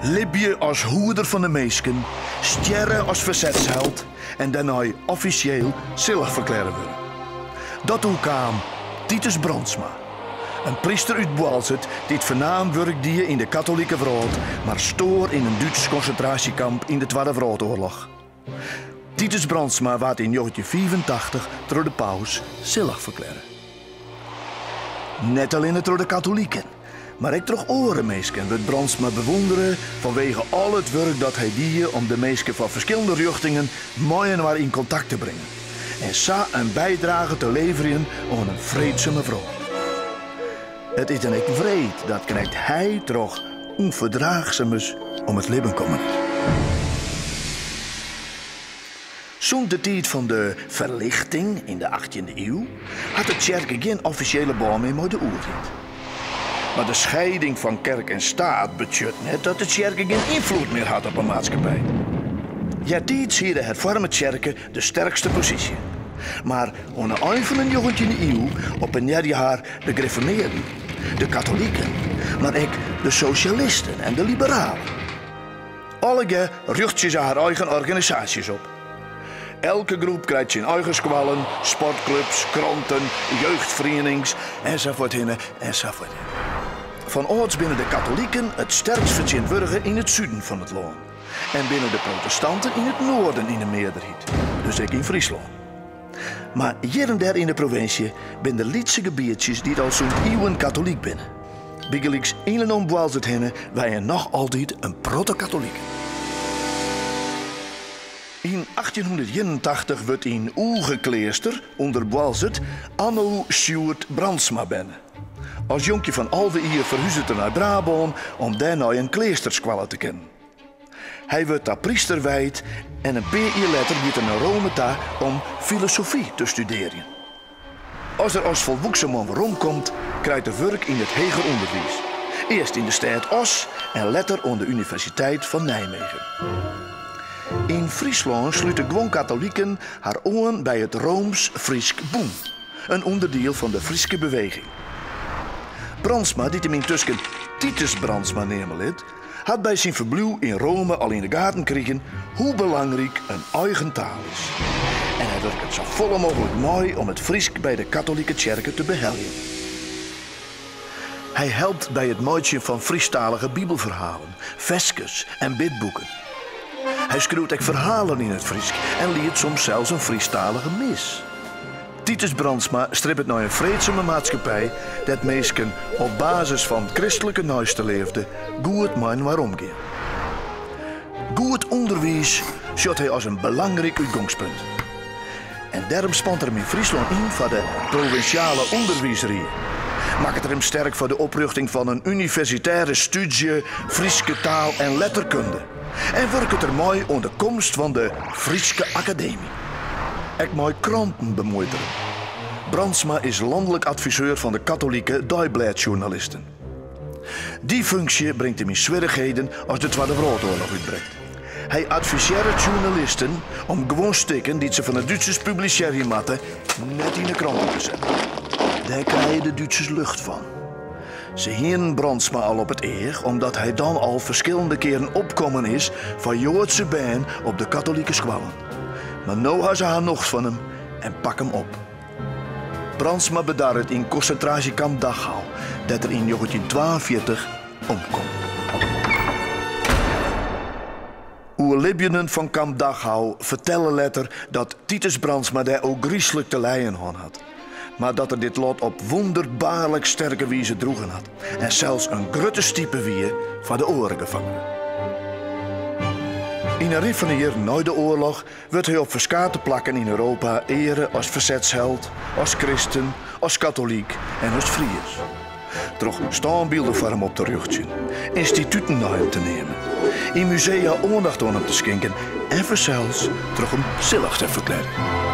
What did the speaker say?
Libje as hoeder fan de minsken, stjerre as fersetsheld en dêrnei offisjeel sillich ferklearre wurde. Dat oerkaam Titus Brandsma, in pryster út Boalsert dy't fernaam wurk die yn de katolike wrâld, mar stoar yn in Dútsk konsintraasjekamp yn de Twadde Wrâldoarloch. Titus Brandsma waard yn 1985 troch de paus sillich ferklearre. Net allinne troch de katoliken, mar ek troch oare minsken wurdt Brandsma bewûndere fanwege al it wurk dat hy die om de minsken fan ferskillende rjochtingen mei-inoar yn kontakt te bringen en sa in bydrage te leverjen oan in freedsume wrâld. It is dan ek wreed dat krekt hy troch ûnferdraachsumens om it libben kommen is. Sûnt de tiid fan de Ferlichting yn de achttjinde iuw hat de tsjerke gjin offisjele bân mear mei de oerheid. Mar de scheiding fan kerk en staat betsjut net dat de tsjerke gjin ynfloed mear hat op 'e maatskippij. Eartiids hie de herfoarme tsjerke de sterkste posysje. Mar oan 'e ein fan de njoggentjinde iuw oppenearje har de grifformearden, de katoliken, mar ek de sosjalisten en de liberalen. Allegear rjochtsje se har eigen organisaasjes op. Elke groep krijt syn eigen skoallen, sportklups, kranten, jeugdferienings, ensafuorthinne, ensafuorthinne. Fan âlds binne de katoliken it sterkst fertsjintwurdige yn it suden fan it lân en binne de protestanten yn it noarden yn 'e mearderheid, dus ek yn Fryslân. Mar hjir en dêr yn de provinsje binne der lytse gebietsjes dy't al sûnt iuwen katolyk binne. Bygelyks yn en om Boalsert hinne wenje noch altyd in protte katoliken. Yn 1881 wurdt yn Oegekleaster ûnder Boalsert Anno Sjoerd Brandsma berne. As jonkje fan 11 jier ferhuzet er nei Brabân om dêr nei in kleasterskoalle te kinnen. Hy wurdt ta pryster wijd en in pear jier letter giet er nei Rome ta om filosofy te studearjen. As er as folwoeksen man weromkomt, krijt er wurk yn it heger ûnderwiis. Earst yn de stêd Oss en letter oan de Universiteit fan Nijmegen. Yn Fryslân slute guon katoliken har oan by it Rooms-Frysk Bûn, in ûnderdiel fan de Fryske Beweging. Brandsma, dy't him yntusken Titus Brandsma neame lit, hat by syn ferbliuw yn Rome al yn de gaten krigen hoe belangryk in eigen taal is. En hy wurket safolle mooglik mei om it Frysk by de katolike tsjerke te beheljen. Hy helpt by it meitsjen fan Frysktalige bibelferhalen, ferskes en bidboeken. Hy skriuwt ek ferhalen yn it Frysk en liedt soms sels in Frysktalige mis. Titus Brandsma stribbet nei in freedsume maatskippij dêr't minsken op basis fan kristlike neisteleafde goed mei-inoar omgean. Goed ûnderwiis sjocht hy as in belangryk útgongspunt. En dêrom spant er him yn Fryslân yn foar de Provinsjale Underwiisrie. Makket er him sterk foar de oprjochting fan in universitêre stúdzje Fryske taal en letterkunde. En wurket er mei oan de komst fan de Fryske Akademy. Ek mei kranten bemuoit er him. Brandsma is lanlik adviseur fan de katolike deiblêdsjoernalisten. Dy funksje bringt him yn swierrichheden as de Twadde Wrâldoarloch útbrekt. Hy advisearret sjoernalisten om guon stikken dy't se fan de Dútsers publisearje moatte net yn 'e kranten te setten. Dêr krije de Dútsers lucht fan. Se hienen Brandsma al op it each omdat hy dan al ferskillende kearen opkommen is foar Joadse bern op de katolike skoallen. Mar no ha se har nocht fan him en pak him op. Brandsma bedarret yn konsintraasjekamp Dachau, dêr't er yn 1942 omkomt. Oerlibjenden fan kamp Dachau fertelle letter dat Titus Brandsma dêr ôfgryslik te lijen hân hat, mar dat er dit lot op wûnderbaarlik sterke wize droegen hat en sels in grutte stipe wie foar de oare gefangenen. Yn 'e rin fan 'e jierren nei de oarloch wurdt hy op ferskate plakken yn Europa eare as fersetsheld, as kristen, as katolyk en as Fries. Troch stânbylden foar him op te rjochtsjen, ynstituten nei him te neamen, yn musea oandacht oan him te skinken en fansels troch him sillich te ferklearjen.